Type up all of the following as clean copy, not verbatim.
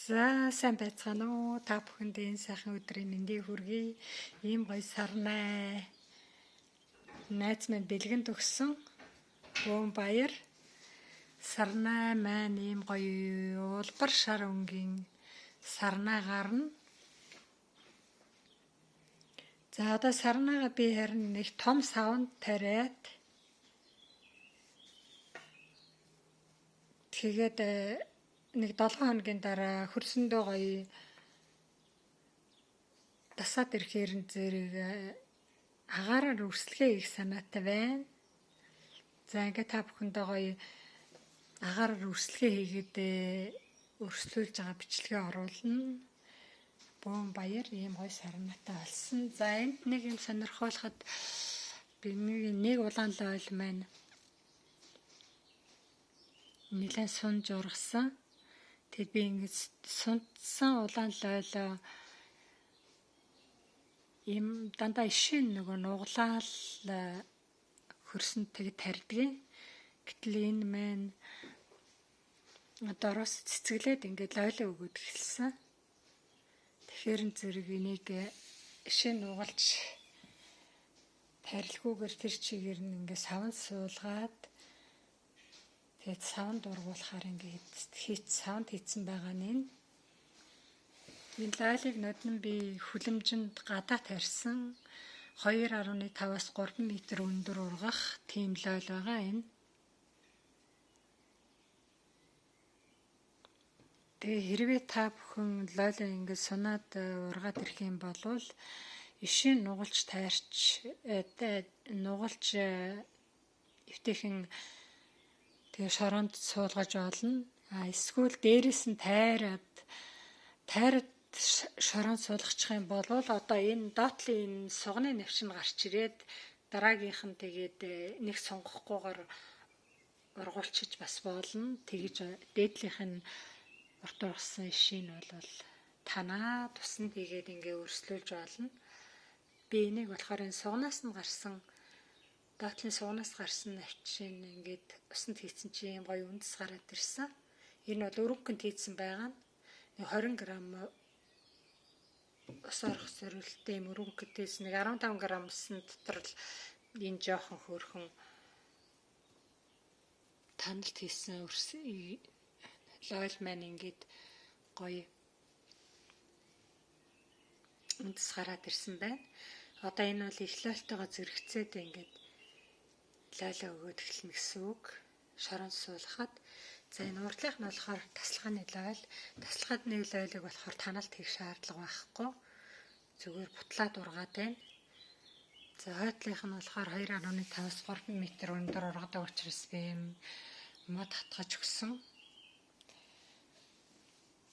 За сайн байцгаана уу? Та бүхэнд энэ сайхан өдрийн мэндийг хүргэе. Ийм гоё сарнай. Найз минь бэлгэнд өгсөн бөөн баяр. Сарнай маань ийм гоё улбар шар өнгийн сарнай гарна. За одоо сарнайгаа би харин нэг том савнд тариад тэгээд нэг 7 хоногийн дараа хөрсөндөө гоё дасаад ирэхээр нь зэрэг агаараар өрсөлгөө хийх санаатай байна. За ингээд та бүхэндээ гоё агаараар өрсөлгөө хийгээд өрсөлдөж байгаа бичлэгээ оруулна. Бөөн баяр ийм гоё сарнаатай болсон. За энд нэг юм сонирхолтой би нэг улаан лойл маань нэлээд сунж ургасан. Тэгэд би ингэж сунцсан улаан лойлоо ийм дандаа ишин нөгөө нуглаал хөрсөнд тэг тарьдгийг. Гэтэл энэ маань дороос цэцгэлээд ингээд лойлоо өгөөд эхэлсэн. Тэгэхээр зэрэг энийг ишин нугалж тарилгүйгээр тэр чигээр нь ингээд савн суулгаад тэгээд савнд ургуулахаар ингээд савнд хийцэн байгаа нь энэ. Энэ лайлыг ноднон би хүлэмжинд гадаа тарьсан. 2.5-аас 3 м өндөр ургах тийм лойл байгаа энэ. Тэгээ хэрвээ та бүхэн лойлоо ингээд сунаад ургаад ирэх юм бол ишин нугалж тайрч нугалж эвтэйхэн тэгээ шороонд суулгаж олно. А эсвэл дээрээс нь тайраад шороонд суулгачих юм бол одоо энэ доотлын энэ сугны навчин гарч ирээд дараагийнх нь тэгээд нэг сунгахгүйгээр ургуулчиж бас болно. Тэгэж дээдлийнх нь урт ургасан ишийн бол танаа тусна тэгээд ингээ өрслүүлж болно. Би энийг болохоор энэ сугнаас нь гарсан доотлын сугнаас гарсан навчин ингээд усанд хийцэн чи юм гоё үндэс гараад ирсэн. Энэ бол өрөнгөнд хийцэн байгаа нь 20 г ус орох зориулттай юм өрөнгөдөөс нэг 15 г усан дотор л энэ жоохон хөөрхөн таналт хийсэн лойл маань ингээд гоё үндэс гараад ирсэн байна. Одоо энэ бол их лойлтойгоо зэрэгцээд ингээд лойлоо өгөөд эхэлнэ гэсэн үг. Шорон суулгахад. За энэ урдлынх нь болохоор тасалгааны лойл. Тасалгааны лойлыг болохоор таналт хийх шаардлага байхгүй. Зүгээр бутлаад ургаад байна. За хойтлынх нь болохоор 2.5-аас 3 м өндөр ургадаг учраас би юм мод хатгаж өгсөн.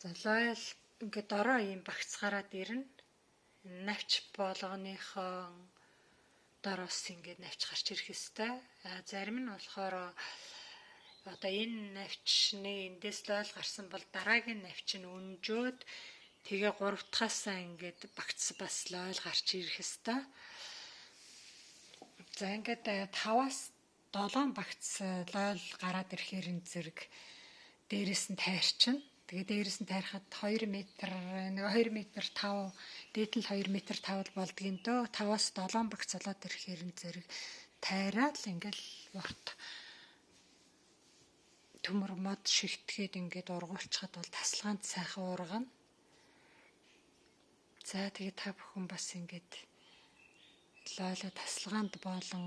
За лойл ингээд дороо ийм багц гараад ирнэ. Навч болгоныхоо дороос ингээд навч гарч ирэх ёстой. А зарим нь болохоор одоо энэ навчны эндээс лойл гарсан бол дараагийн навч нь өнжөөд тэгээ 3 дахаасаа ингээд багц бас лойл гарч ирэх ёстой. За ингээд 5-аас 7 багц лойл гараад ирэхээр энэ зэрэг дээрээс нь тайрчна. Тэгээ дээрээс нь тайрахад 2 м нэг 2 м 5 дээд нь 2 м 5 л болдгийн дөө. 5-аас 7 багц болоод ирэхээр энэ зэрэг тайраад л ингээл урт төмөр мод шигтгээд ингээд ургуулчихад бол тасалгаанд сайхан ургана. За тэгээ та бүхэн бас ингээд лойлоо тасалгаанд болон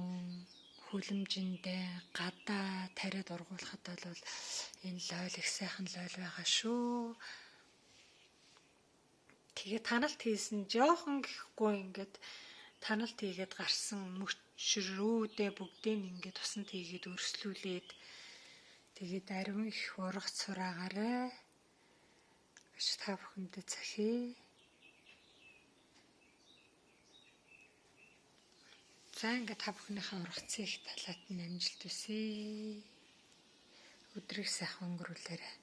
хүлэмжиндээ гадаа тариад ургуулхад бол энэ лойл их сайхан лойл байгаа шүү. Тэгээ таналт хийсэн жоохон гэхгүй ингээд таналт хийгээд гарсан мөчрүүдээ бүгдийг ингээд усанд хийгээд өрслүүлээд тэгээд ариун их ургац сураагаарай гэж та бүхэндээ захий. За ингээд та бүхнийхээ ургацын их талаат нь амжилт хүсье. Өдрийг сайхан өнгөрүүлээрэй.